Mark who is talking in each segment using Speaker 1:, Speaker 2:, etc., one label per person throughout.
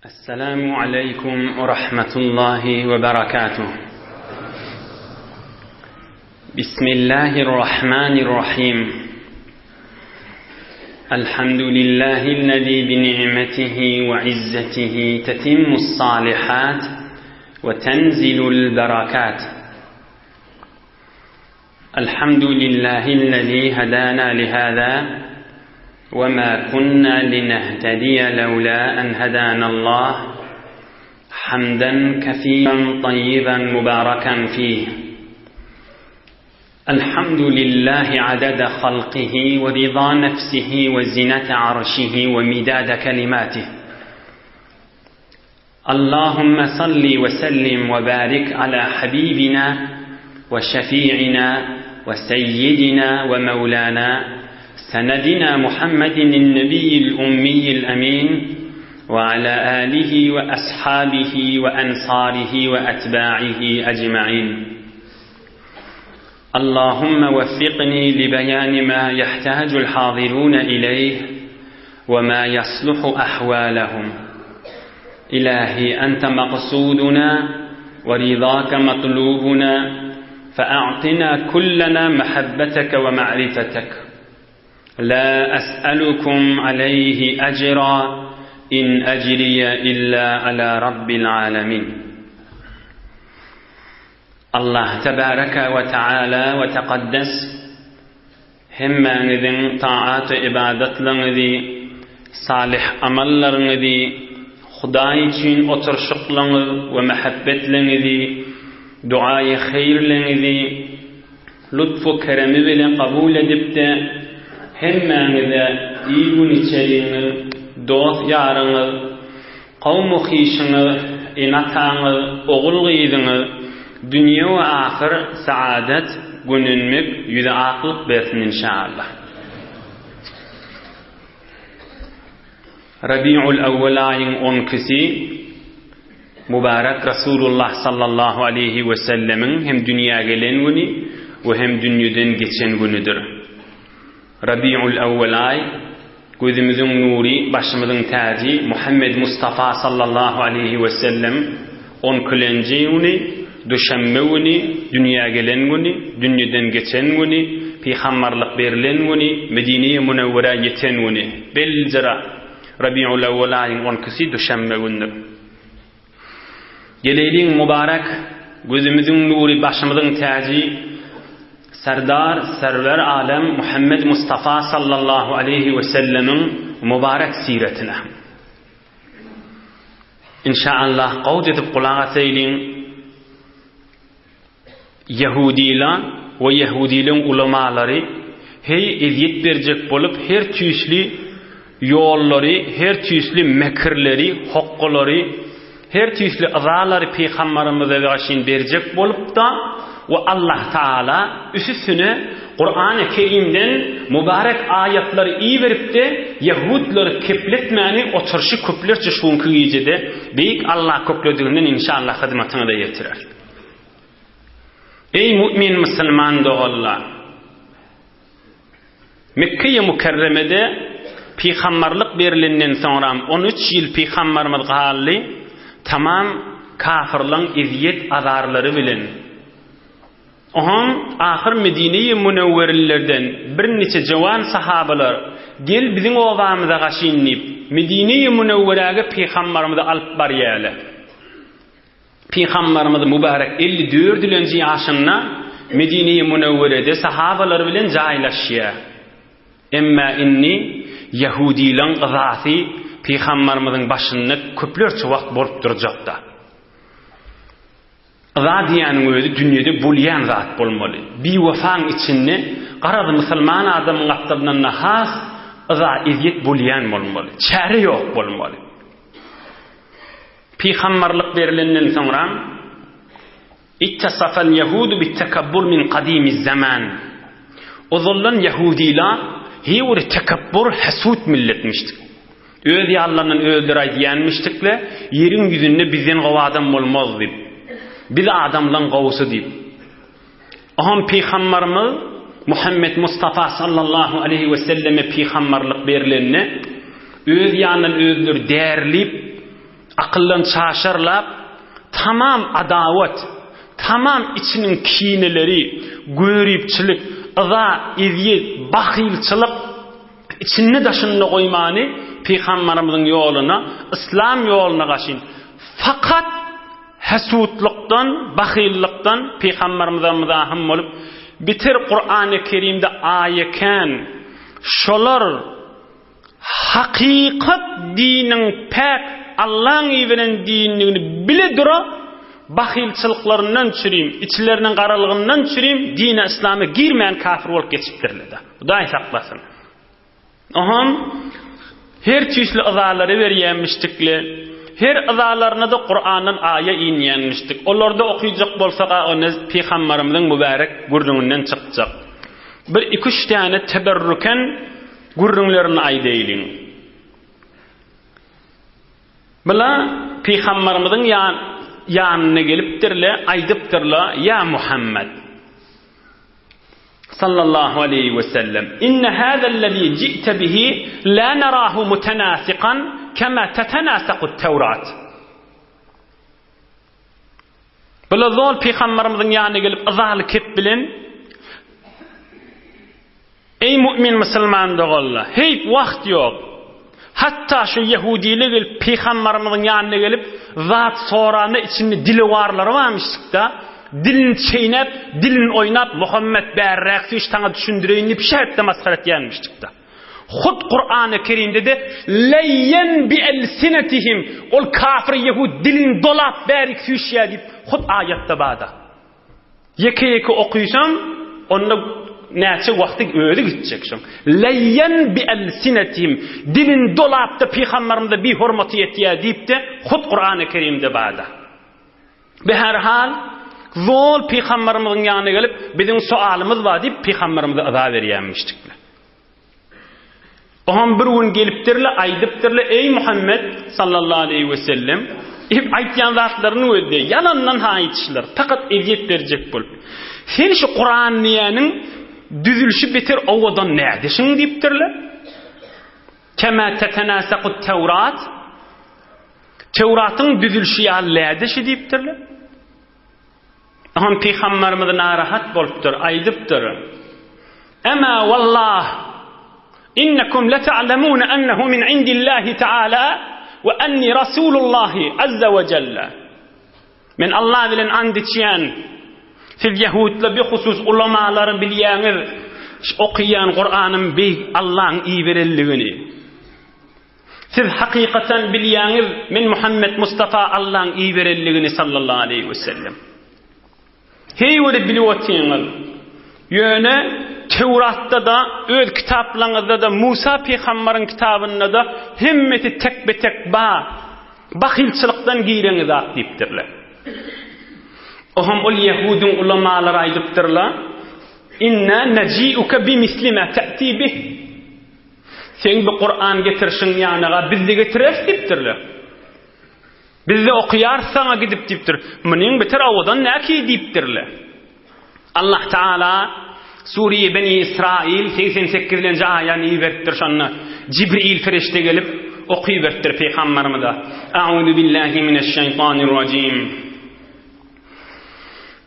Speaker 1: Esselamu aleýkum we rahmetullahi we berekatuh. Bismillahirrahmanirrahim. Elhamdülillahi'llezî bi ni'metihi we izzetihi tetimmus salihat we tenzilul berekat. Elhamdülillahi'llezî hedâna lihâzâ ve mâ kunnâ linehtediye levlâ en hedânallah. Hamden kesîren tayyiben mübâreken fîh. Elhamdülillahi adede halkihi ve rıza nefsihi ve zinete arşihi ve midade kelimatih. Allahümme salli ve sellim ve barik ala habibina ve şefi'ina ve seyyidina ve mevlana senedina Muhammedin nebiyyil ummiyyil emin ve ala alihi ve ashabihi ve ensarihi ve etba'ihi ecma'in. اللهم وفقني لبيان ما يحتاج الحاضرون إليه وما يصلح أحوالهم إلهي أنت مقصودنا ورضاك مطلوبنا فأعطنا كلنا محبتك ومعرفتك لا أسألكم عليه أجرا إن أجري إلا على رب العالمين Allah tebareke we teala we tekaddes hemmäňiziň taat we ybadatlaryňyzy, salyh amallaryňyzy, Hudaý üçin oturyşyklaryňyz we mähebbetleňizi, duaýy haýyrleňizi lutf-u keremi bilen kabul edip-de, hemmäňize il-gün içeriňiz, dost-ýaryňyz, Kowum-u-hyşyňyz, ene-ataňyz, ogul-gyzyňyz dünýe we ahyr saadat, gönenmek, ýüze aklyk bersin inşaallah. Rabiul Awwal aýyň on ikisi Mubarek Rasulullah sallallahu aleýhi we sellemiň hem dünýä gelen güni we hem dünýeden geçen günüdir. Rabiul Awwal aý, gözümiziň nury, başymyzyň täji Muhammed Mustafa sallallahu aleýhi we sellem on ikilenji güni, duşenbe güni, dünýä gelen güni, dünýeden geçen güni, pygambarlyk berlen güni, Medine-i Münewwerä ýeten güni, beljira Rabiul Awwal aýyň on ikisi duşenbe gündür. Geleýliň mübarek, gözümiziň nury, başymyzyň täji, Serdar, Serwer alem Muhammed Mustafa sallallahu aleýhi we sellemiň mübarek siretine. Inşaallah gowja edip gulak asaýlyň. Ýehudylar we ýehudylaryň ulamalary heý ezýet berjek bolup her tüýsli ýollary, her tüýsli mekirleri, hokgalary, her tüýsli yzalary pygambarymyza garşyn berjek bolupda we Allah Taala üsüsine Kurany Kerimden mübarek aýatlary iberipde ýehutlary kepletmäni oturşy köplerçe şu günki gijede Beýik Allah köklediginden inşallah hyzmatyňyza ýetirer. Eý mu'min musulman doganlar! Mekge-i Mükerremede pygambarlyk berilenden soňram 13 ýyl pygambarymyz galdy, tamam kafyrlaň ezýet azarlary bilen. Oňam ahyr Medine-i Münewwerlilerden birniçe jowan sahabalar gel biziň obamyza gaşyn diýip, Medine-i Münewweräge pygambarymyzy alyp barýarlar. Pygambarymyz mübärek 54-lenji ýaşynda Medine-i Münewwerede sahabalary bilen jaýlaşýar. Emma indi ýahudylaryň yzasy Pygambarymyzyň başynda köplerçe wagt bolup durjakda. Yza diýýäniň özi dünýede bolýan zat bolmaly. Biwefaň içinde garaz musulman adamyň gapdalyndan-da has yza ezýet bolýan bolmaly. Çäre ýok bolmaly. Pygambarlyk berilenden soňra Ittasafal ýahudu bit-tekabbur min kadimiz zaman. Ozaldan ýahudylar heý bir tekepbur, hesut milletmişdik. Öz ýanlaryndan özleri aýdýanmyşdykle, ýeriň ýüzünde bizden gowy adam bolmaz diýip. Biz adamlaň gowusy diýip. Oňam pygambarymyz Muhammet Mustafa sallallahu aleýhi we selleme pygambarlyk berlende öz ýanyndan özleri därilip. Akyldan çaşarlap, tamam adawat, tamam içiniň kineleri, göripçilik, yza, ezýet, bahylçylyk içinde-daşynda goýmany Pygambarymyzyň ýoluna, yslam ýoluna gaşyn. Fakat hesutlykdan, bahyllykdan Pygambarymyza myzahym bolup, biter Kurany Kerimde aýa kän, şolar Hakykat diniň päk Allaň iberen dinligini bile dura, bahylçylyklaryndan çürim, içleriniň garalygyndan çürim dine yslama girmän kafir bolup geçipdirler-de. Hudaý saklasyn. Oňam her tüýsli yzalary berýänmişdikle, her yzalaryna-da Kurandan aýa inýänmişdik. Olarda okyjak bolsak-a onda pygambarymyzyň mübärek gürrüňinden çykjak. Bir iki-üç däne teberrüken Gürrüňlerini aýdaýlyň. Bula pygambarymyzyň ýanyna gelipdirle, aýdypdyrla, Ýa Muhammet! Sallallahu aleýhi we sellem, Inne hâzellezî ji'te bihi lâ nerâhu mutenâsikan kemâ tetenâsakut Tewrat. Bula zol pygambarymyzyň ýanyna gelip yzaly kep bilen, Eý mu'min musulman doganlar, heýp wagt ýok. Hatda şu ýehudiler gelip pygambarymyzyň ýanyna gelip zat soranda içinde dilewarlary barmyşdykda, dilini çeýnäp, dilini oýnap Muhammet bärräk süýş saňa düşündireýin diýip şähetde masgara etýänmişdikda. Hut Kurany Kerimde-de leýyen bi elsinetihim ol kafir ýehud dilini dolap bärik süýşýär diýip hut aýatda barda. Ýeke-ýeke okysaň, onda näçe wagty özi gitjek şoň. Leýyen bi elsinetihim, dilini dolapda pygamberimize bihormaty etýär diýipde hut Kurany Kerimde barda. Beherhal, zol pygamberimiziň ýanyna gelip, biziň soalymyz bar diýip pygamberimize yza berýärmişdikler. Oňam bir gün gelipdirler, aýdypdyrlar, Eý Muhammet, sallallahu aleýhi we sellem, hep aýtýan zatlaryny gözle, ýalandan ha aýdyşlar, fakat ezýet berjek bolup. Sen şu Kuran diýýäniň düzülişi beter owadan nädeşiň diýipdirler. Kema tetenasakut Tewrat, Tewratyň düzülişi ýaly nädeşi diýipdirler. Oňam pygamberimiz narahat bolupdyr, aýdypdyr, Emma wallah, innekum leta'lemune ennehu min indillahi ta'ala we enni rasulullahi azza we jelle. Men Allah bilen and içýän, siz ýehudlar bi husus ulamalary bilýäňiz, okaýan Kuranym beýik Allaň iberenligini. Siz hakykatan bilýäňiz, men Muhammet Mustafa Allaň iberenligini sallallahu aleýhi we sellem. Heý weli bilip otyňyz. Ýöne Töwratda-da, öz kitaplaryňyzda-da, Musa pygambaryň kitabynda-da hemmesi tekbe-tek bar. Bahylçylykdan gireňiz zat diýipdirler. Oňam ol ýehudyň ulamalary aýdypdyrlar, Inna naji'uke bimisli ma ta'ti bih. Seň bu Kuran getirişiň ýanyga biz-de getireris diýipdirler. Biz-de okaýarys saňa gidip diýipdir. Munyň beter owadan näki diýipdirler. Allah Taala Suriye Beni Israil 88-nji aýany iberipdir şonda. Jibril perişde gelip okyberipdir pygamberimize. A'udhu billahi mineşşeýtanirrajim.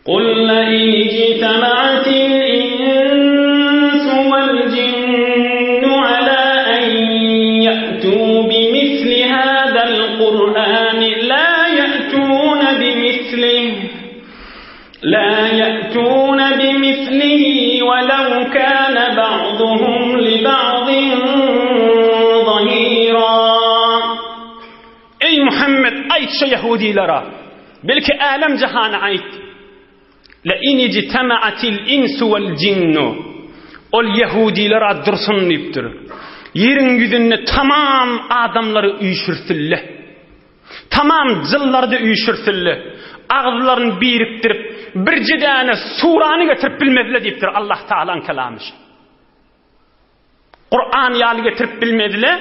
Speaker 1: Kul lein ijtema'atil insu vel cinnu ala en ye'tu bimisli hadal Kur'ani la ye'tune bimislihi la ye'tune bimislihi ve lev kâne ba'duhum li ba'din zahira. Eý Muhammet aýt şu ýehudilara, belki älem jahana aýt, Le in ijtema'atil insu wal jinnu, ol ýehudiler-a dursun diýipdir. Ýeriň ýüzünde tamam adamlary üýşürsille. Tamam jynlary-da üýşürsille. Agyzlaryny birikdirip, birje däne surany getirip bilmezler diýipdir Allah Tagalaň kelamy şu. Kuran ýaly getirip bilmedile,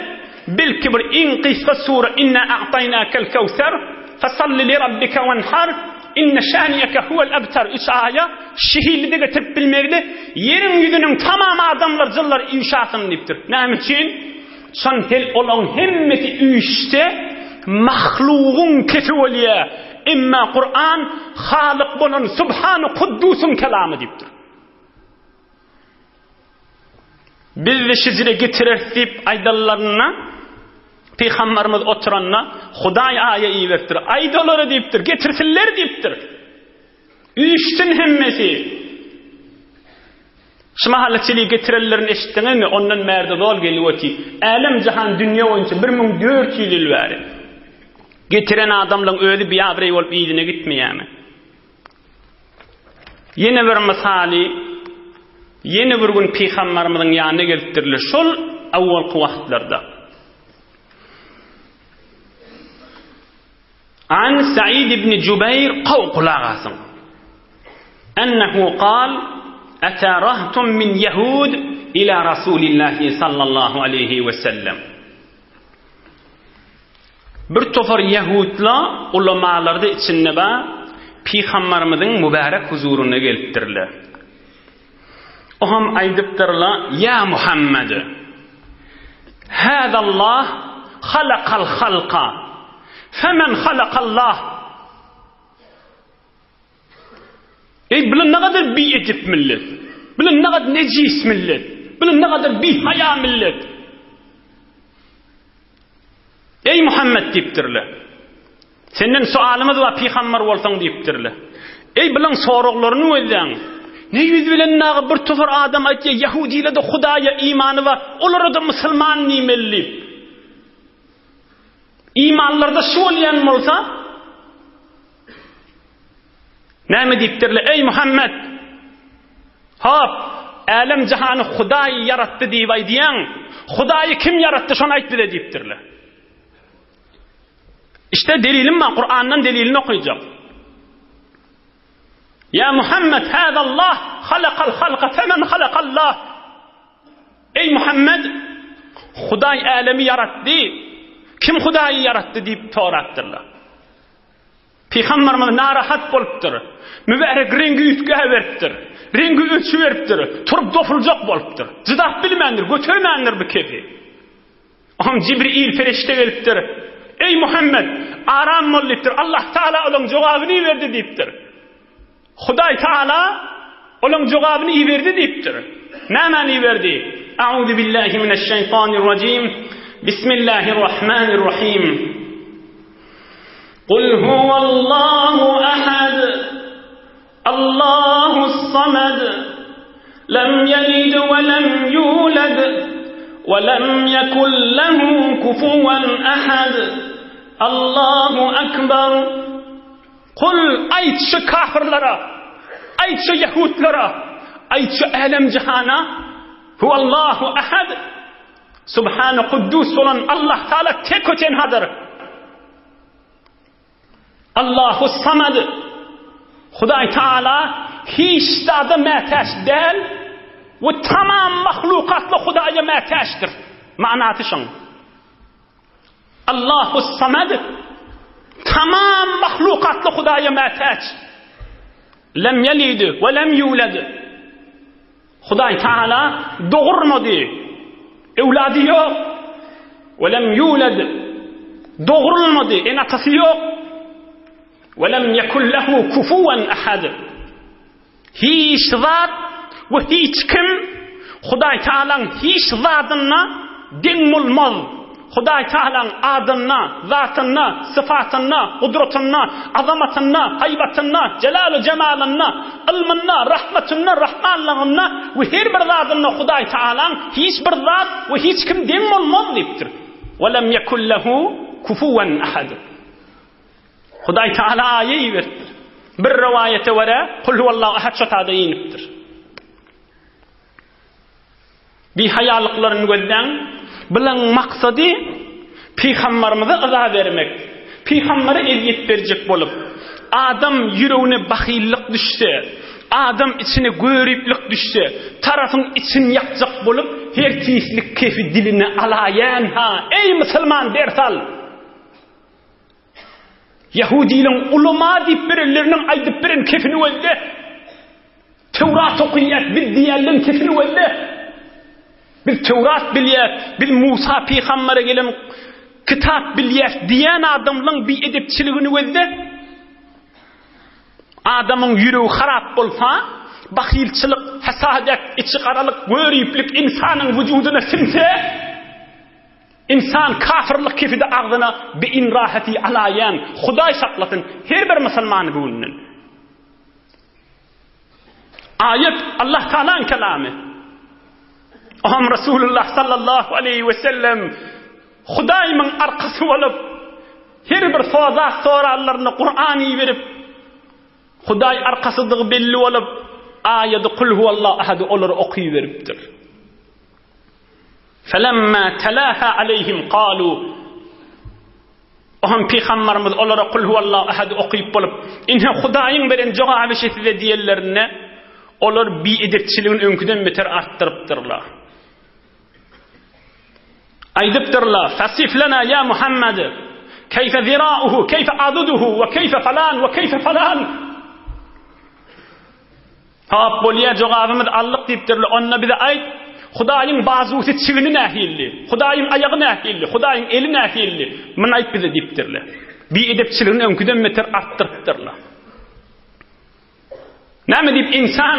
Speaker 1: belki bir iň gysga sure Inna a'taýnakel kewser, fesalli li rabbike wenhar, inne şaniýeke huwel ebter üç aýa şihilide getirip bilmegdi, ýeriň ýüzüniň tamam adamlar jynlar üýşasyn diýipdir. Näme üçin? Şon hel olaň hemmesi üýşse, mahlugyň kefi bolýar. Emma Kuran Halyk bolan Subhany Kuddusyň kelamy diýipdir. Biz-de şejere getireris diýip aýdanlarynda, Pygamberimiz oturanda, Hudaý aýa iberipdir. Aýt olara diýipdir, getirsinler diýipdir. Üýşsün hemmesi. Şu mahal çili getirenlerini eşitdiňizmi? Ondan bärde zol gelip oty. Älem jahan dünýe boýunça 1400 ýyl bäri. Getiren adamlaryň özi biabraý bolup yzyna gitmeýärmi? Ýene bir mysaly, ýene bir gün pygambarymyzyň ýanyna gelipdirler, şol awwalky wagtlarda. An Said ibn Jubair gowy gulak asyň. Ennehu kal, Ata rahtum min ýehud ila Rasulillahi sallallahu aleýhi we sellem. Bir topar ýehudla ulamalarda içinde bar Pygambarymyzyň mübärek huzuryna gelipdirler. Oham aýdypdyrlar, Ýa Muhammed! Hâzallah halakal halka, femen halakallah? Eý, bular nagadar biedep millet! Bular nagadar nejis millet! Bular nagadar bihaýa millet! Eý, Muhammet diýipdirler. Senden sualymyz bar, pygamber bolsaň diýipdirler. Eý, bulaň soraglaryny gözläň. Ne ýüz bilen naga bir topar adam aýtýar, ýahudilerde Hudaýa imany bar, olara-da musulman diýmeli diýip. Imanlarda şu bolýan bolsa, Näme diýipdirler? Eý, Muhammet! Hop, älem-jahany Hudaý ýaratdy diýip aýdýaň. Hudaýy kim ýaratdy, şony aýt bize diýipdirler. Işte delilim bar, Kurandan delilini okuyacak. Ya Muhammed, hâzallah, halakal halka, femen halakallah. Eý Muhammed, Hudaý älemi ýaratdy. Kim Hudaýy ýaratdy diýip sorapdyrlar. Pygamberimiz narahat bolupdyr. Mübärek reňgi üýtgäberipdir. Reňgi öçüberipdir. Turup dopuljak bolupdyr. Jydap bilmändir, götermändir bu kefi. Oňa Jibril perişde gelipdir. Eý Muhammed, aram bol diýipdir. Allah Taala olaň jogabyny iberdi diýipdir. Hudaý Taala olaň jogabyny iberdi diýipdir. Nämäni iberdi? A'uzu billahi mineşşeýtanirrajim. Bismillahirrahmanirrahim. Kul huwallahu ahad. Allahus samad. Lem yelid we lem yulad we lem yekun lehu kufuwan ahad. Allahu akbar. Kul, aýt şu kafyrlara, aýt şu ýehudlara, aýt şu älem-jahana, Huwallahu ahad, Subhany Kuddus bolan Allah Taala tek we tenhadyr. Allahu Samad, Hudaý Taala hiç zada mätäç däl we tamam mahlukatla Hudaýa mätäçdir. Manasy şoň. Allahu Samad tamam mahlukatly Hudaýa mätäç. Lem ýelid we lem ýulad. Hudaý Taala dogurmady. Öwlady ýok. We lem ýulad. Dogrulmady, ene-atasy ýok. We lem ýekun lehu kufuwan ahad. Hiç zat we hiç kim Hudaý Tagalaň hiç zadyna deň bolmaz. Hudaý Tagalaň adynda, zatynda, sypatynda, gudratynda, azamatynda, haýbatynda, jelalu jemalynda, ylmynda, rahmatynda, rahmanlygynda we her bir zadynda Hudaý Tagalaň hiç bir zat we hiç kim deň bolmaz diýipdir. Ve lem yekun lehu kufuwen ahad. Hudaý Taala aýa iberipdir. Bir rowaýata görä, Kul huwallahu ahad şo tada inipdir. Bihaýalyklaryny gözläň. Bulaň maksady pygambarymyza yza bermek, pygambere ezýet berjek bolup, adam ýüregine bahyllyk düşse, adam içine göriplik düşse, tarapyň içini ýakjak bolup, her tislik kefi diline alaýan-ha, eý musulman ders al! Ýahudiliň ulama diýip birenleriniň aýdyp beren kefini gözle. Töwrat okaýas biz diýenleriň kefini gözle. Biz Töwrat bilýäs, biz Musa pygambere gelen. Kitap bilýäs diýen adamlaň biedepçiligini gözle. Adamyň ýüregi harap bolsa, bahylçylyk, hasadet, içigaralyk, göriplik ynsanyň wujudyna siňse, ynsan kafyrlyk kefidi agzyna beýin rahaty alaýan, Hudaý saklasyn her bir musulmany bu günden. Aýat Allah Taalaň kelamy. Oňam Resulullah sallallahu aleýhi we sellem Hudaýymyň arkasy bolup, her bir sozat soranlaryna Kuran iberip, Hudaý arkasydygy belli bolup, aýady Kul huwallahu ahady olara okyberipdir. Felemma talaha aleýhim kalu Oňam pygambarymyz olara Kul huwallahu ahady okyp bolup, Ine, Hudaýyň beren jogaby şe size diýenlerinde, olar biedepçiligini öňküden beter artdyrypdyrlar. Aýdypdyrlar, Fasif lana ýa Muhammed, keýfe zirauhu, keýfe aduduhu, we keýfe falan, we keýfe falan. Hop, bolýa, jogabymyzy aldyk diýipdirler. Onda bize aýt, Hudaýyň bazusy çigni nähilli? Hudaýyň aýagy nähilli? Hudaýyň eli nähilli? Muny aýt bize diýipdirler. Biedepçiligini öňküden beter artdyrypdyrlar. Näme diýip ynsan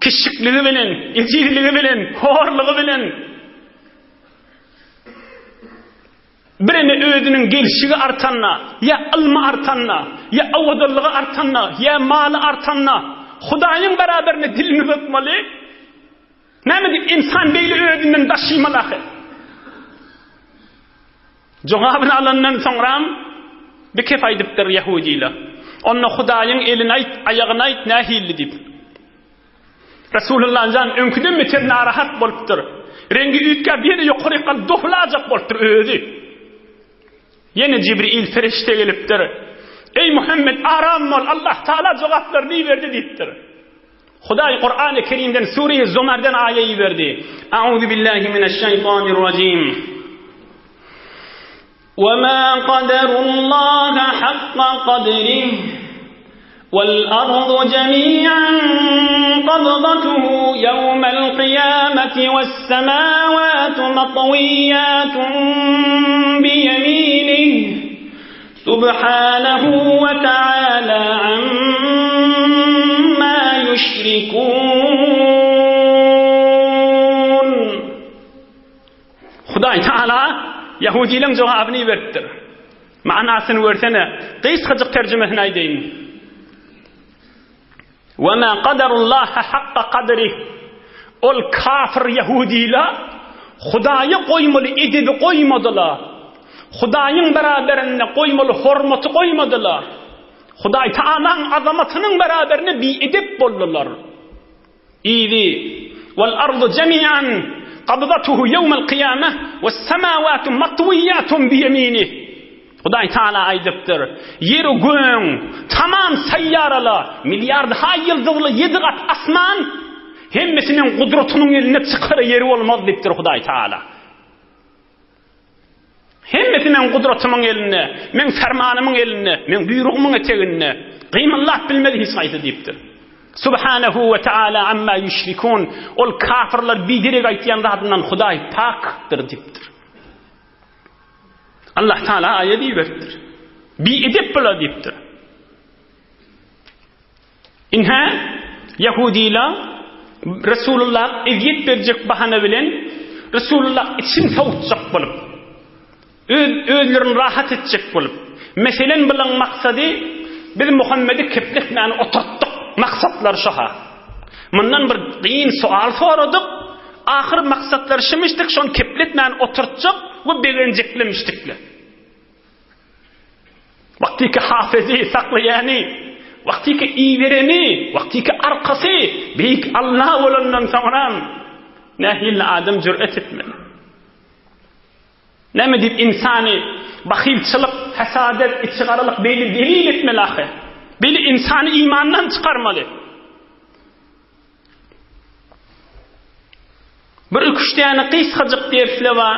Speaker 1: kiçjikligi bilen, ejizligi bilen, horlugy bilen Birine özüniň gelşigi artanda, ýa ylmy artanda, ýa owadanlygy artanda, ýa maly artanda, Hudaýyň beraberine dilini uzatmaly. Näme diýip ynsan beýle özünden daşymaly ahyr? Jogabyny alandan soňram bir kep aýdypdyr ýahudylar. Onda Hudaýyň elini aýt, aýagyny aýt nähilli diýip. Resulullah jan öňküden beter narahat bolupdyr. Reňgi üýtgäp ýene ýokaryk galyp dohlajak bolupdyr özi. Ýene Jibril perişde gelipdir. Eý Muhammet aram bol Allah Taala jogaplaryny iberdi diýipdir. Hudaý Kurany Kerimden Sure-i Zumardan aýa iberdi. Auzu billahi mineşşeýtanirrajim. وما قدروا الله حق قدره والأرض جميعا قبضته يوم القيامة والسماوات مطويات بيمينه سبحانه وتعالى عما يشركون Hudaý Taala ýahudylaryň jogabyny iberipdir. Manysyny görsene, gysgajyk terjimesini aýdaýyn. Wa ma qadarullaha hakka qadrih. Ol kafir ýahudylar Hudaýa goýmaly edebi goýmadylar. Hudaýyň beraberinde goýmaly hormaty goýmadylar. Hudaý Taalaň azamatynyň beraberinde biedep boldular. Yzy, Wal ardu jemi'an qabdatuhu ýewmel kyýameh wes semawatu matwiýatun biýeminih. Hudaý Taala aýdypdyr, Ýer göň, tamam saýýaralar, milliard haý ýyldyzly ýedi gat asman, hemmesi meň gudratymyň elinde çykara ýeri bolmaz diýipdir Hudaý Taala. Hemmesi meň gudratymyň elinde, meň fermanymyň elinde, meň buýrugymyň eteginde. Gymyldap bilmez hiç haýsy diýipdir. Subhanehu we taala amma ýüşrikun. Ol kafirler biderek aýtýan zadyndan Hudaý pakdyr diýipdir. Allah Taala aýat iberipdir. Biedep bular diýipdir. Ynha, ýahudylar Resulullah ezýet berjek bahana bilen Resulullah içini sowutjak bolup, öz özlerini rahat etjek bolup, meselen bulaň maksady biz Muhammedi kepletmäni oturtdyk, maksatlary şo-ha. Mundan bir gyn sual soradyk, ahyr maksatlary şimişdik, şony kepletmäni oturtjak we begenjeklemişdikle. Wagtyky hafyzy saklaýany, wagtyky ibereni, wagtyky arkasy beýik Allah bolandan soňram nähili adam jüret etmeli? Näme diýip ynsany bahylçylyk, hasadet, içigaralyk beýle zelil etmeli ahy? Beýle ynsany imandan çykarmaly. Bir üç däne gysgajyk dersle bar.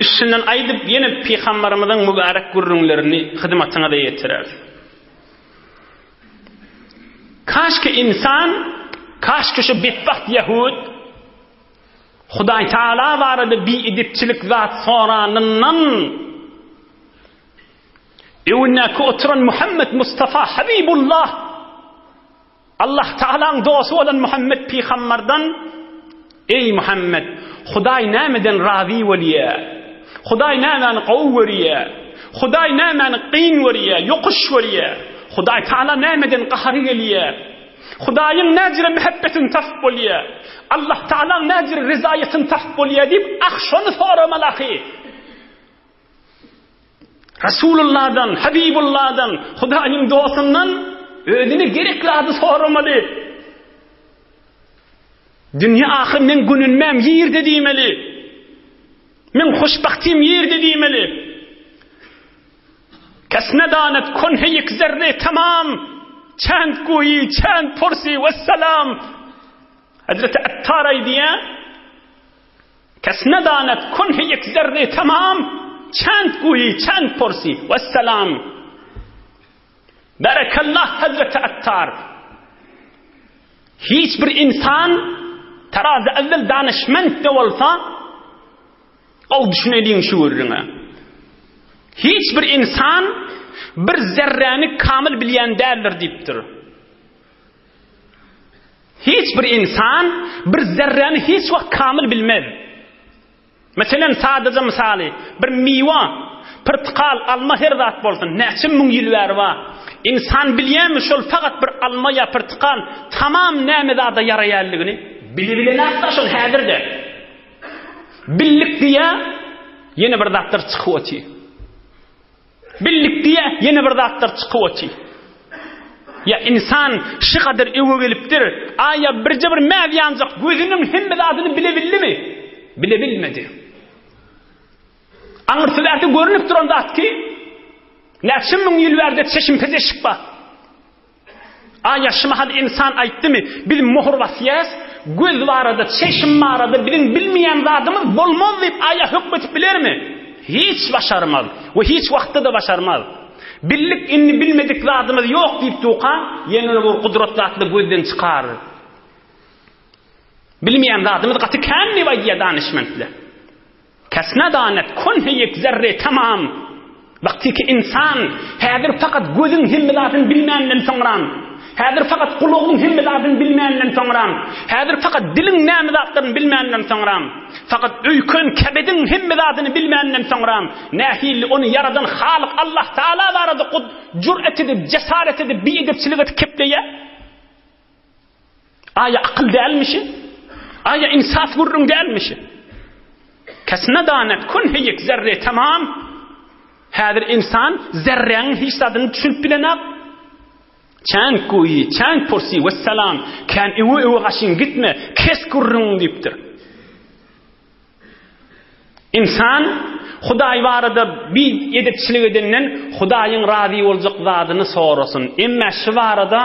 Speaker 1: Üstünden aýdyp ýene pygambarymyzyň mübärek gürrüňlerini hyzmatyňyza ýetireris. Kaşki insan, kaşki şu betbagt ýahud Hudaý Taala barada biedepçilik zat soranyndan. Öňündäki oturan Muhammet Mustafa Habibullah Allah Tagalaň dosty bolan Muhammet pygambardan Eý Muhammet, Hudaý nämeden razy bolýar? Hudaý nämäni gowy görýär? Hudaý nämäni kyn görýär, ýokuş görýär? Hudaý Tagala nämeden gahary gelýär? Hudaýyň näjire mähebbetini tapyp bolýar? Allah Tagalaň näjire rezaýatyny tapyp bolýar diýip, ah şony soramaly ahy. Resulullahdan, Habibullahdan, Hudaýyň dostundan özüne gerek zady soramaly. Dünýe ahyr meň gününmäm ýerde diýmeli. Meň hoşbagtym ýerde diýmeli. Kes nedanet konhe ýek zerre tamam, çend guýy, çend pursi, wessalam. Hazreti Attar aýdýar, Kes nedanet kunhi ýek zerre tamam, Çend guýy, çend pursi, wessalam. Berekallah Hazreti Attar. Hiç bir insan terazi evvel danyşment de bolsa, gowy düşüneliň şu gürrüňe. Hiç bir insan bir zerräni kamyl bilýän däldir diýipdir. Hiç bir ynsan bir zerräni hiç wagt kamyl bilmez. Meselem, sadaja mysaly, bir miwa, pyrtykal, alma her zat bolsun, näçe müň ýyl bäri bar. Ynsan bilýärmi şol fakat bir alma ýa pyrtykal tamam näme zada ýaraýanlygyny? Bilibilenok-da şol häzir-de. Bildik diýýär, ýene bir zatlar çykyp otyr. Bildik diýýä, ýene bir zatlar çykyp otyr. Ýa ynsan şu gadar öňe gelipdir, aýa birje bir mäz ýanjak gözüniň hemme zadyny bilebildimi? Bilebilmedi. Aňyrsy bärde görnüp duran zat ki, näçe müň ýyl bärde çeşim pezeşik bar. Aýa şu mahal ynsan aýtdymy, biz möhür basýas, göz barada, çeşm barada biziň bilmeýän zadymyz bolmaz diýip aýa hökm edip bilermi? Hiç başarmaz we hiç wagtda-da başarmaz. Bildik indi bilmedik zadymyz ýok diýip durka, ýene bir gudrat zatly gözden çykar. Bilmeýän zadymyz gaty kän diýip aýdýar danyşmentler. Kes nedanet kunhi ýek zerre tamam. Wagtyky ynsan häzir fakat gözüň hemme zadyny bilmänden soňram, häzir fakat gulagyň hemme zadyny bilmänden soňram, häzir fakat diliň näme zatlaryny bilmänden soňram, fakat öýken kebediň hemme zadyny bilmänden soňram, nähili ony ýaradan Halyk Allah Taala barada jür'et edip, jesaret edip, biedepçilik edip kepleýär? Aýa akyl dälmişi? Aýa insaf gürrüň dälmişi? Kes nedanet kun heyik zerre tamam. Häzir insan zerräň hiç zadyny düşünip bilenak. Çäň guýy, çäň pursi, wessalam. Kän öwe-öwe gaşyň gitme, kes gürrüňiňi diýipdir. Ynsan Hudaý barada bi edepçilik edenden Hudaýyň razy boljak zadyny sorasyn. Emmä şu barada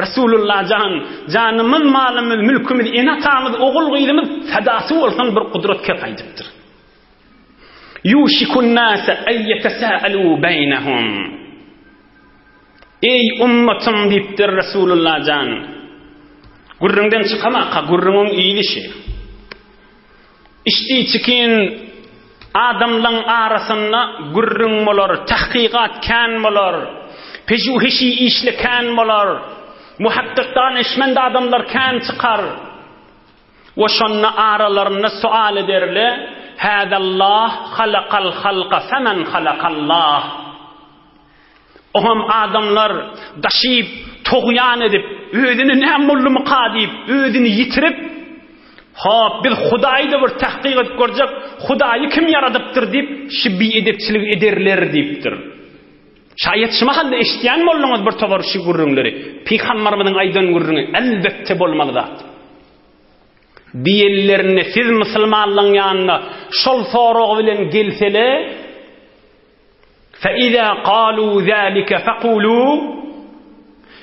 Speaker 1: Resulullah jan, janymyz, malymyz, mülkümiz, ene-atamyz, ogul-gyzymyz fedasy bolsun bir gudrat kep aýdypdyr. Ýuşikun-nase en ýetesâelû beýnehum. Eý, ummatym diýipdir Resulullah jan. Gürrüňden çykamaka, gürrüňiň yzy şi. Içdi-çikin adamlaň arasynda gürrüň bolar, tahkykat kän bolar, pejuheşi işle kän bolar, muhakkyk danyşmend adamlar kän çykar. We şonda aralarynda sual ederle, Häzallah halakal halka femen halakallah. Oňam adamlar daşyp, togýan edip, özüne näme boldumyka diýip, özüni ýitirip, Hop, biz Hudaýy-da bir tahkyk edip görjek, Hudaýy kim ýaradypdyr diýip, şu biedepçiligi ederler diýipdir. Şaýat şu mahalda eşidýän bolduňyz bir topar şu gürrüňleri. Pygambarymyzyň aýdan gürrüňi elbetde bolmaly zat. Diýenlerinde siz musulmanlaryň ýanyna şol sorag bilen gelsele, Fe-izâ kâlû zâlike fekulû,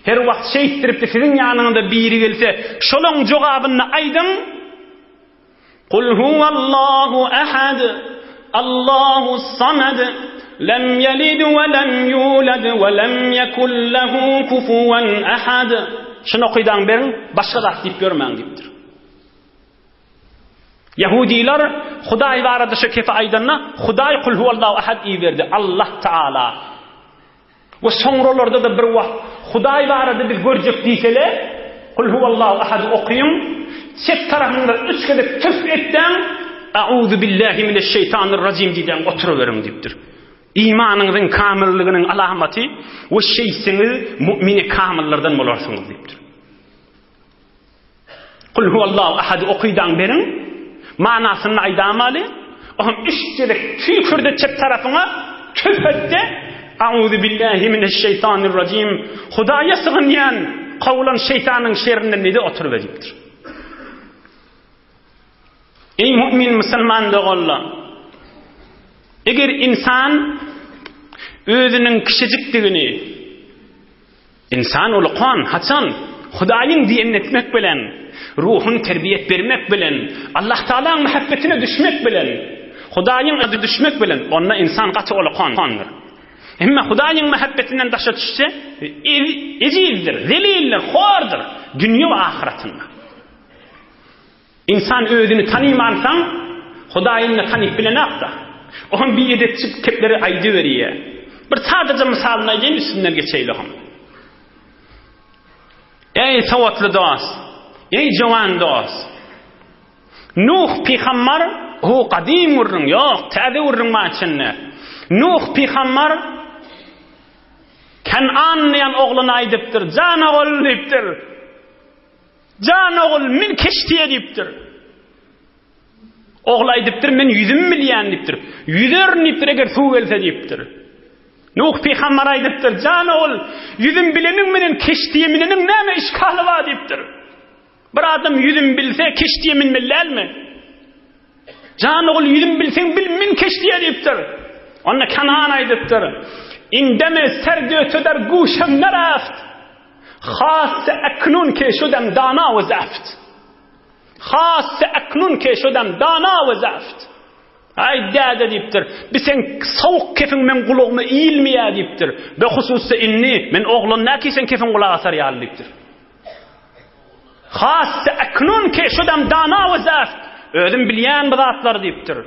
Speaker 1: Her wagt şeýtdirip-de siziň ýanyňyza biri gelse, şolaň jogabyny aýdyň, Kul huwallahu ahad, Allahus-samed, lem ýelid we lem ýulad we lem ýekun lehu kufuwen ahad. Şuny okydaň beriň, başga zat diýip ýörmäň diýipdir. Ýahudylar Hudaý barada şu kepi aýdanda, Hudaý Kul huwallahu ahad iberdi, Allah Taala. We soňralarda-da bir wagt Hudaý barada biz görjek diýseler, Kul huwallahu ahady okyň, çep tarapyňda üç gezek tüf etdäň, Auzu billahi mineşşeýtanirrajim diýdäň oturyberiň diýipdir. Imanyňyzyň kamyllygynyň alamaty we şeýtseňiz mu'mini kamyllardan bolarsyňyz diýipdir. Kul huwallahu ahady okydaň beriň, manasyny aýdamaly, oňam üç gezek tüýkürde çep tarapyňa tüf etde, Auzu billahi mineşşeýtanirrajim, Hudaýa sygynýan, kowulan şeýtanyň şerinden diýde oturyber diýipdir. Eý mu'min musulman doganlar! Eger ynsan özüniň kiçijikdigini, Ynsan ulukan, haçan? Hudaýyň diýenini etmek bilen, ruhuny terbiýet bermek bilen, Allahtagalaň mähebbetine düşmek bilen, Hudaýyň ady düşmek bilen, onda ynsan gaty ulukandyr. Emma Hudaýyň mähebbetinden daşa düşse, ejizdir, zelildir, hordur, dünýe we ahyratynda. Ynsan özüni tanymansaň, Hudaýyny-da tanyp bilenok-da. Oňam biedepçi kepleri aýdyberýär. Bir sadaja mysalyny aýdaýyn, üstünden geçeýli oňam. Eý, sowatly dost! Eý, jowan dost! Nuh pygambar, bu gadym gürrüň, ýok, täze gürrüň bar içinde. Nuh pygambar Kenan diýen ogluna aýdypdyr, Jan ogul diýipdir. Jan ogul, min keştiýe diýipdir. Ogly aýdypdyr, men ýüzüm bilýän diýipdir. Ýüzerin diýipdir, eger suw gelse diýipdir. Nuh pygamber aýdypdyr, jan ogul, ýüzüm bileniň menen keştiýe mineniň näme işgaly bar diýipdir. Bir adam ýüzüm bilse, keştiýe minmeli dälmi? Jan ogul ýüzüm bilseň bil min keştiýe diýipdir. Onda Kenan aýdypdyr. Indeme serdü töder guşem neraft. Hasse eknun ke şudem dana we zeft. Hasse eknun ke şudem dana we zeft. Aý däde diýipdir. Bi seň sowuk kefiň meň gulagyma ilmeýär diýipdir. Be hususda indi men oglan näki seň kefiň gulak asar ýaly diýipdir. Hasse eknun ke şudam dana we zeft. Özüm bilýän bu zatlary diýipdir.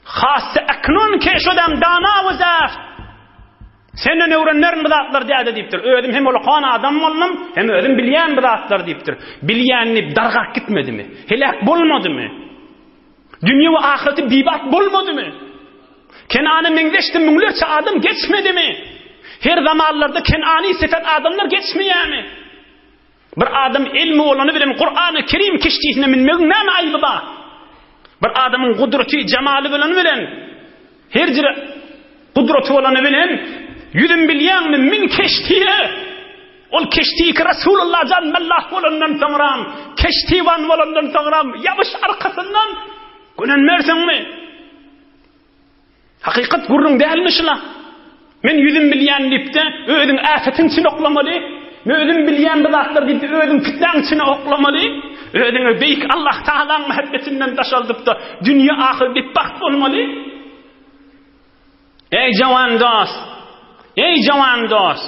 Speaker 1: Hasse eknun ke şudam dana we zeft. Senden öwrenmerin bu zatlary däde diýipdir. Özüm hem ulakan adam boldum, hem özüm bilýän bu zatlary diýipdir. Bilýän diýip dargap gitmedimi? Heläk bolmadymy? Dünýe we ahyreti bibat bolmadymy? Kenana meňzeşdi müňlerçe adam geçmedimi? Her zamanlarda Kenany sifat adamlar geçmeýärmi? Bir adam elmi bolany bilen Kurany Kerim keştisine münmegiň näme aýby bar? Bir adamyň gudraty, jemaly bolany bilen her jire gudraty bolany bilen ýüzüm bilýäňmi min keştiye Ol keştiki Resulullah jan mellah bolandan soňram, keştiwan bolandan soňram ýabyş arkasyndan gönenmersiňmi? Hakykat gürrüň dälmi şula? Men ýüzüm bilýän diýip-de, özüň äpetiň içine oklamaly. Men özüm bilýän bir zatlar diýip-de, özüň pitnäň içine oklamaly. Özüňi beýik Allah Tagalaň mähebbetinden daşaldyp-da, dünýe ahyr betbagt bolmaly. Eý jawan dost! Eý jawan dost!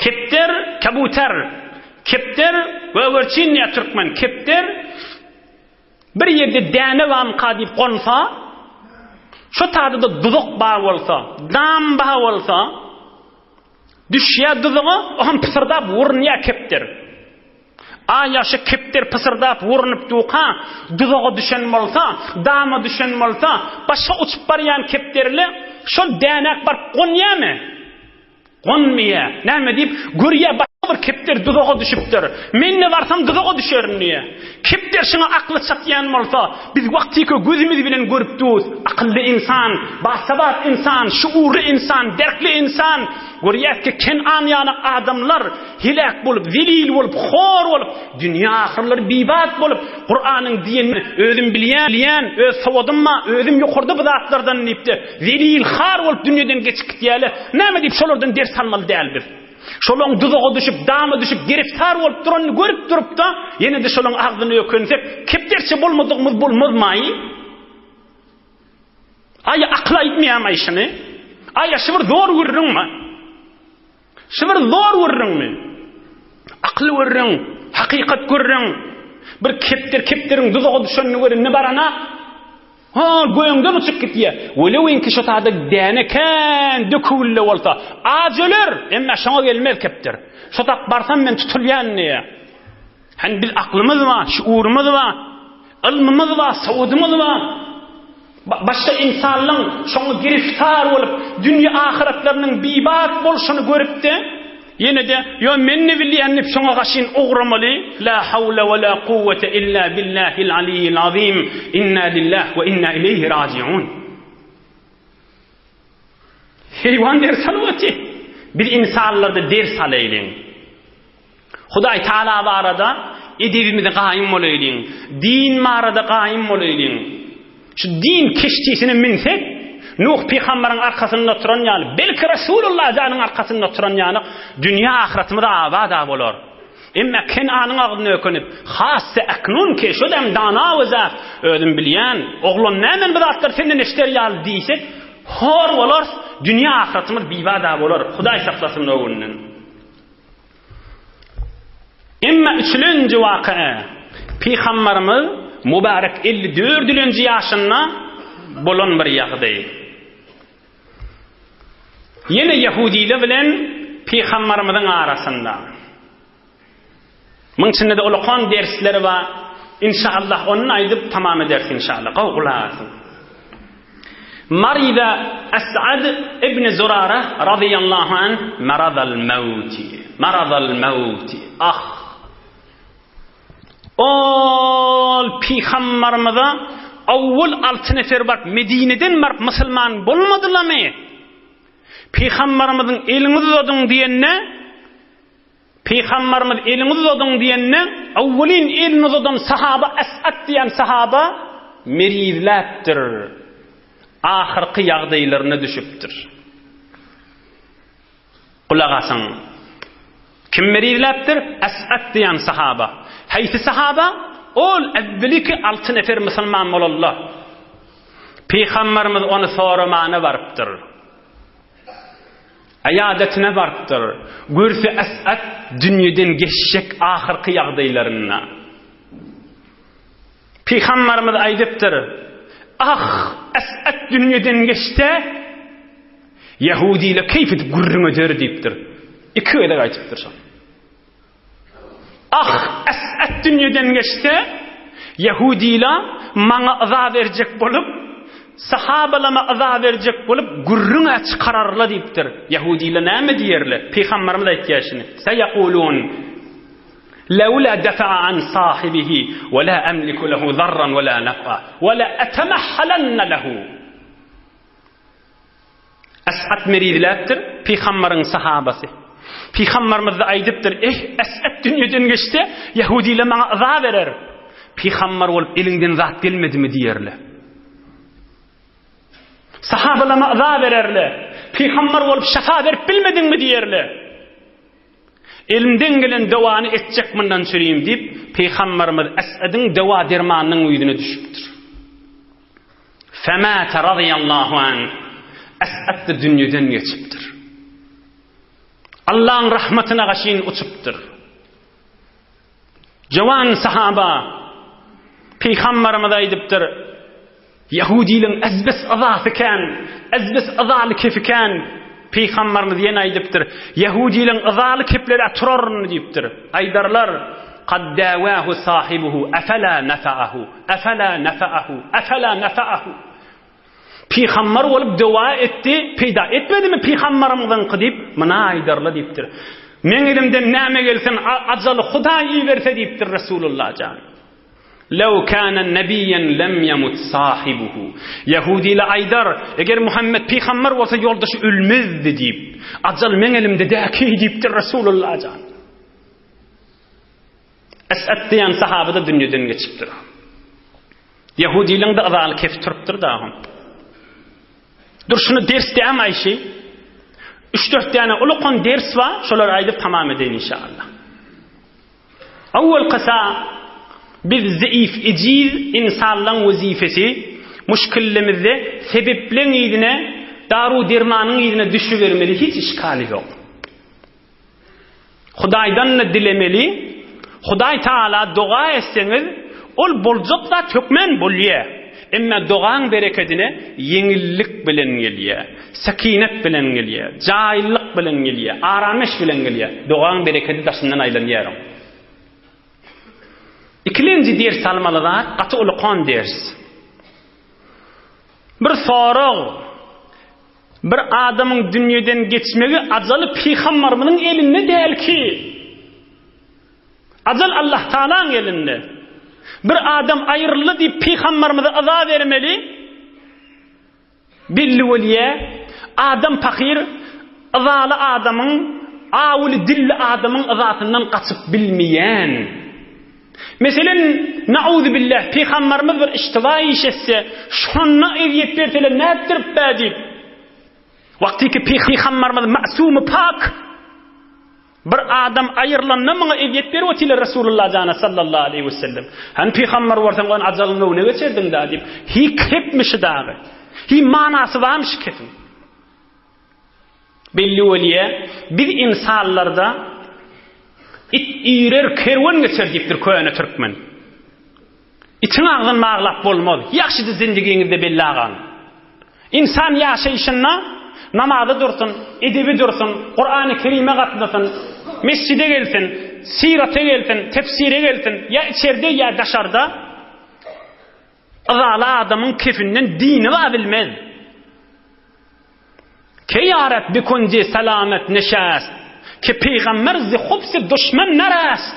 Speaker 1: Kepder, kabuter. Kepder, gögerçin diýýär türkmen. Kepder Bir ýerde däne barmyka diýip gonsa, şo taýda-da duzak bar bolsa, dam bar bolsa, düşýär duzaga, o hem pysyrdap urunýar kepder. A ýagşy kepder pysyrdap urunyp duka, duzaga düşen bolsa, dama düşen bolsa, başga uçup barýan kepderle şol dänäk baryp gonýarmy? Gonmaýa. Näme diýip, görýä başga bir kepder duzaga düşüpdir. Men-de barsam duzaga düşerin diýýä. Kepder şuňa akly çatýan bolsa, biz wagtyky gözümiz bilen görüp dus, akylly ynsan, basawat ynsan, şuurly ynsan, derkli ynsan, görýäs ki, Kenan ýaly adamlar heläk bolup, zelil bolup, hor bolup, dünýä ahyrlary bibat bolup, Kuranyň diýenini özüm bilýän, öz sowadym bar, özüm ýokarda bu zatlardan diýip-de, Zelil, har bolup dünýeden geçip gitýärler. Näme diýip şolardan ders almaly däl biz? Şolaň duzaga düşüp, dama düşüp, giriftar bolup duranyny görüp durup-da, ýene-de şolaň agzyna ökünsek, kepderçe bolmadygymyz bolmazmaý? Aý, akyl aýtmaýarmaý şuny? Aý, şu bir zor gürrüňmi? Şu bir zor gürrüňmi? Akyl gürrüň, hakykat gürrüň. Bir kepder kepderiň duzaga düşenini görende barana. Ha, göňden uçup gitýär. Welewinki şo taýda däne kän döküwli bolsa, aç öler, emma şoňa gelmez kepder. Şo tak barsam men tutulýan diýýär. Hany biz aklymyz bar, şuurymyz bar, ylmymyz bar, sowadymyz bar. Başga insanlaň şoňa giriftar bolup, dünýe ahyretleriniň bibat bolşuny görüp-de, ýene-de, Ýo, men ne bilýän diýip şoňa gaşyn ugramaly. La hawla we la kuwwete illa billahil aliyyil azim. Inna lillah we inna ileýhi rajiun. Heýwan ders alyp otyr. Biz insanlarda ders alaýlyň. Hudaý Taala barada edebimizi gaýym bolaýlyň. Din barada gaýym bolaýlyň. Şu din keştisine minsek, Nuh pygambaryň arkasynda oturan ýaly, belki Resulullah janyň arkasynda oturan ýaly, dünýä ahyratymyz abada bolar. Emma Kenanyň agzyna ökünip, hassa aknun ki, şu dem dana we zat, özüm bilýän, oglan nämen bu zatlary senden eşder ýaly diýsek, hor bolarys, dünýä ahyratymyz bibada bolar. Hudaý saklasyn o günden. Emma üçülenji waka Pygambarymyz mübarek 54-nji ýaşynda bolan bir ýagdaý. Ýene ýahudiler bilen Pygambarymyzyň arasynda. Muň içinde-de ulakan dersler bar. Inşallah ony aýdyp tamam ederis inşallah. Gowy gulak asyň. Marida Es'ad ibn Zurara razyýallahu anh maradal mawti. Maradal mawti. Ah! Ol pygambarymyza awwal alty nefer baryp Medineden baryp musulman bolmadylarmy? Pygambarymyzyň eliňizi uzadyň diýende Pygambarymyz eliňi uzadyň diýende, awwelin elini uzadan sahaba Es'ad diýen sahaba merizläpdir. Ahyrky ýagdaýlaryna düşüpdir. Gulak asyň. Kim merizläpdir? Es'ad diýen sahaba. Haýsy sahaba? Ol awweliki alty nefer musulman bolanlar. Pygambarymyz ony soramana barypdyr. Aýadatyna barypdyr. Görse Esat dünýeden geçjek ahyrky ýagdaýlarynda. Pygambarymyz aýdypdyr, Ah, Esat dünýeden geçse, ýahudylar keýp edip gürrüň eder diýipdir. Iki gezek aýdypdyr şony. Ah, Es'ed dünýeden geçse, ýahudyla maňa yza berjek bolup, sahabalama yza berjek bolup, gürrüň-ä çykararlar diýipdir. Ýahudylar näme diýerler? Pygamberimiz aýtýar şuny, Seýekulun, Lewla defa'a an sahibihi, we la emliku lehu zarran we la nef'a, we la etemahhalanna lehu. Es'ad merizläpdir, pygambaryň sahabasy. Pygambarymyz-da aýdypdyr, Eh, Es'ad dünýeden geçse, ýahudylar maňa yza berer. Pygambar bolup eliňden zat gelmedimi diýerler. Sahabalama yza bererler. Pygambar bolup şafa berip bilmediňmi diýerler. Elimden gelen dowany etjek mundan çürim diýip, pygambarymyz Es'adyň dowa-dermanynyň ýüzüne düşüpdir. Femate razyýallahu anh, Es'ad-da dünýeden geçipdir. Allaň rahmatyna gaşyn uçupdyr. Jowan sahaba Pygambarymyz aýdypdyr, Ýahudylaryň ezbes yzasy kän, ezbes yzaly kefi kän. Pygambarymyz ýene aýdypdyr, Ýahudylaryň yzaly kepleri turaryn diýipdir. Aýdarlar, Kad däwähu sahibuhu efela nefa'ahu, efela nefa'ahu, efela nefa'ahu. Pygambar bolup dowa etdi, peýda etmedimi pygambarymyzyňky diýip, muna aýdarlar diýipdir. Meň elimden näme gelsin, ajaly Hudaý iberse diýipdir Resulullah jan. Lew kana nebiýen lem ýemut sahibuhu. Ýahudylar aýdar, eger Muhammet pygamber bolsa ýoldaşy ölmezdi diýip. Ajal meň elimde däki diýipdir Resulullah jan. Es'ad diýen sahaba-da dünýeden geçipdir. Ýahudylaryň-da yzaly kefi turupdyr dagam. Dur şuny ders dämi Aýşi? Üç-dört däne ulukan ders bar, şolary aýdyp tamam edeýin inşallah. Owwalkysa, biz zeif, ejiz ynsanlaň wezipesi, muşkillemizde sebepleň yzyna, daru-dermanyň yzyna düşübermeli hiç işgali ýok. Hudaýdan-da dilemeli, Hudaý Tagala doga etseňiz, ol boljak zat hökmän bolýar. Emma dogaň berekedine ýeňillik bilen gelýär, sekinet bilen gelýär, jaýlyk bilen gelýär, arameş bilen gelýär. Dogaň berekedi daşyndan aýlanýar oň. Ikilenji ders almaly zat, gaty uly kon ders. Bir sorag, Bir adamyň dünýeden geçmegi ajaly pygambarymyzyň elinde däl ki. Ajal Allah Taalaň elinde. Bir adam aýryldy diýip pygambarymyza yza bermeli. Belli bolýa. Adam pahyr yzaly adamyň, awuly dilli adamyň yzasyndan gaçyp bilmeýän. Meselen, nauzubbillah, pygambarymyz bir iştiba iş etse, şonda ezýet berseler nätdirip-bä diýip. Wagtyky pygambarymyz masumy pak. Bir adam aýrylanda muňa ezýet berip otyrlar Resulullah jana sallallahu aleýhi we sellem. Hany pygambar bolsaň on ajalyň öňüne geçerdiň da diýip. Hi kepmişi dagy. Hi manasy barmyş kepiň. Belli bolýa, biz ynsanlarda it üýrer, kerwen geçer diýipdir köne türkmen. Itiň agzyny baglap bolmaz. Ýagşydy zindigiňizde belli agaň. Ynsan ýaşaýşynda namaza dursun, edebi dursun, Kurany Kerime gatnasyn, mesjide gelsin, syrata gelsin, tefsire gelsin, ýa içerde ýa daşarda yzaly adamyň kefinden dini bilmez. Ke ýaret bi kunji selamet neşest, Ki pygamber zi hubsi duşmen neräst.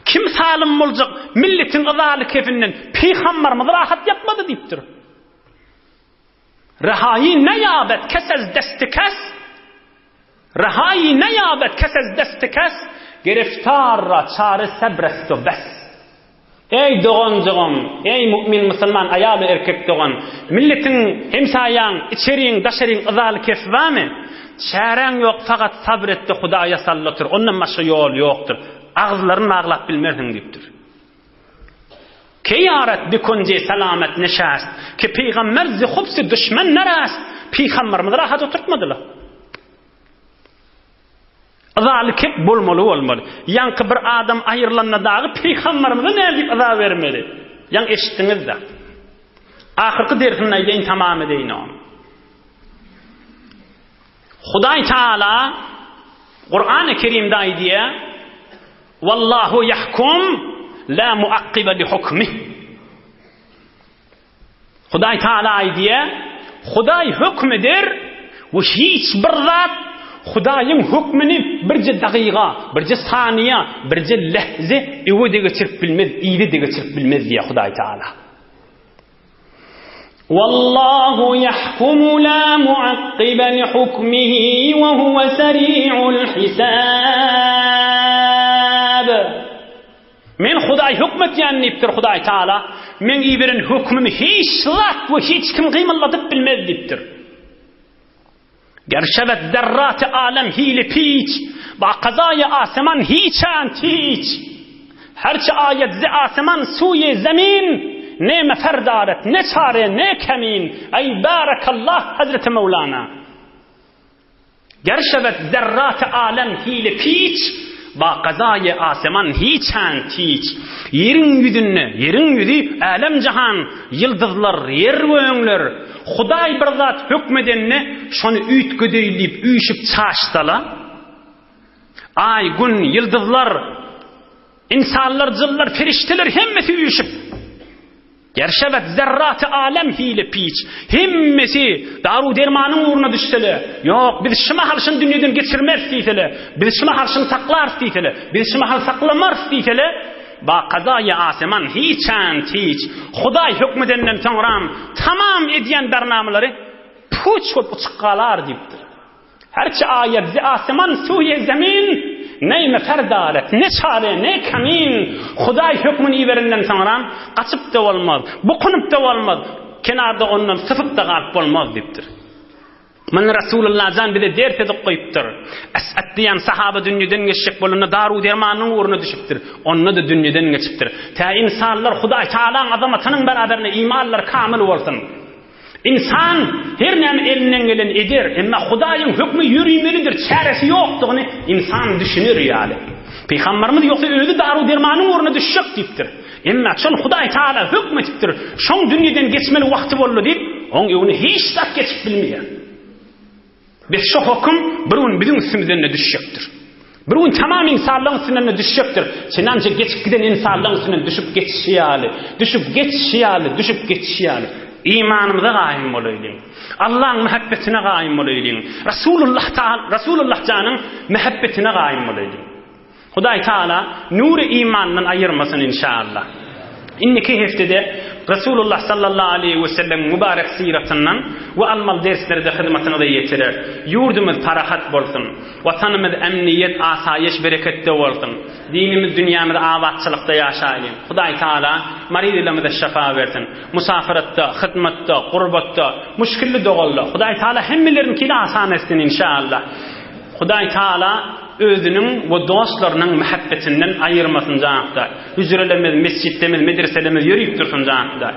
Speaker 1: Kim salym boljak milletiň yzaly kefinden, Pygamberimiz rahat ýatmady diýipdir. Rehaýy neýabet kes ez desti kes, Rehaýy neýabet kes ez desti kes, Gereftar ra çare sebr est we bes. Eý doganjygym, eý mu'min musulman aýal we erkek dogan, milletiň, hemsaýaň, içeriň, daşaryň yzaly kes barmy? Çäräň ýok fakat sabr etde Hudaýa salla otur, ondan başga ýol ýokdur. Agyzlaryny baglap bilmersiň diýipdir. Ke ýaret bi kunji selamet neşast, ki pygamber zi hubsi duşmen nerast, Pygamberimizi rahat oturtmadylar. Yzaly kep bolmaly bolmaly. Ýaňky bir adam aýrylanda dagy pygamberimize nädip yza bermeli? Ýaňy eşitdiňiz-dä. Ahyrky dersini aýdaýyn tamam edeýin ony. Hudaý Taala Kur'an-ı Kerimde aýdýar: "Wallahu yahkum la muakkibe li hukmih." Hudaý Taala aýdýar, Hudaý höküm eder we hiç bir zat Hudaýyň hökmüni birje dagyga, birje saniýa, birje lehze öwe-de geçirip bilmez, yza-da geçirip bilmez diýýär Hudaý Taala. Wallahu yahkumu la muakkibe li hukmihi we huwe seri'ul hisab. Men Hudaý hökm etýän diýipdir Hudaý Taala. Meň iberen hökmümi hiç zat we hiç kim gymyldadyp bilmez diýipdir. Ger şewet zerraty alem hili piç, ba kazaýy aseman hiçan tiç. Herçi aýet ze aseman suýe zemin, ne mefer daret, ne çare, ne kemin. Eý barakallah Hazreti Mewlana. Ger şewet zerraty alem hile piç, Ba gazaýy aseman hiçän tiç. Ýeriň ýüzünde, ýeriň ýüzi älem-jahan, Ýyldyzlar, ýer-göňler. Hudaý bir zat hökmedende, şony üýtgedeý diýip üýşüp çaşsala. Aý, gün, ýyldyzlar, ynsanlar, jynlar, perişdeler hemmesi üýşüp. Ger şewet zerraty alem hile piç. Hemmesi daru-dermanyň ugruna düşsele, Ýok, biz şu mahal şuny dünýeden geçirmeris diýsele, biz şu mahal şuny saklarys diýsele, biz şu mahal saklamarys diýsele, ba kazaýy aseman hiçän hiç. Hudaý hökmedenden soňram tamam edýän barnamalary puç bolup uçup galar diýipdir. Herçi aýat ze aseman suýe zemin, Ne mefer daret, ne çare, ne kemin. Hudaý hökmüni iberenden soňram gaçyp-da bolmaz, bukunyp-da bolmaz, kenarda ondan sypyp-da galyp bolmaz diýipdir. Muny Resulullah jan bize ders edip goýupdyr. Es'ad diýen sahaba dünýeden geçjek bolanda daru-dermanyň ugruna düşüpdir. Onda-da dünýeden geçipdir. Tä ynsanlar Hudaý Tagalaň azamatynyň beraberinde imanlary kamyl bolsun. Ynsan her näme elinden geleni eder, emma Hudaýyň hökmi ýörimelidir, çäresi ýokdugyny ynsan düşüner ýaly. Pygamberimiz ýogsa özi daru-dermanyň ugruna düşjek diýipdir. Emma şol Hudaý Tagala hökm etipdir, şoň dünýeden geçmeli wagty boldy diýip, oň öňüne hiç zat geçip bilmeýär. Bes şo höküm bir gün biziň üstümizden-de düşjekdir. Bir gün tamam ynsanlaryň üstünden-de düşjekdir. Çenança geçip giden ynsanlaryň üstünden düşüp geçişi ýaly, düşüp geçişi ýaly, düşüp geçişi ýaly. Imanymyza gaýym bolaýlyň. Allaň mähebbetine gaýym bolaýlyň. Rasulullah Taala, Rasulullah janyň mähebbetine gaýym bolaýlyň. Hudaý Taala nury imandan aýyrmasyn inşallah. Indiki heftede Resulullah sallallahu aleýhi we sellemiň mübarek syratyndan we almaly dersleri-de hyzmatyňyza ýetirer. Ýurdumyz parahat bolsun. Watanymyz emniýet, asaýyş, bereketde bolsun. Dinimiz, dünýämiz abatçylykda ýaşaýlyň. Hudaý Taala maryzlarymyza şypa bersin. Musafiratda, hyzmatda, gurbatda, muşkilli dogalda Hudaý Taala hemmeleriňkini asan etsin inşallah. Hudaý Taala özüniň we dostlarynyň mähebbetinden aýyrmasyn janakda. Hüjrelerimiz, mesjitlerimiz, medreselerimiz ýörüp dursun janakda.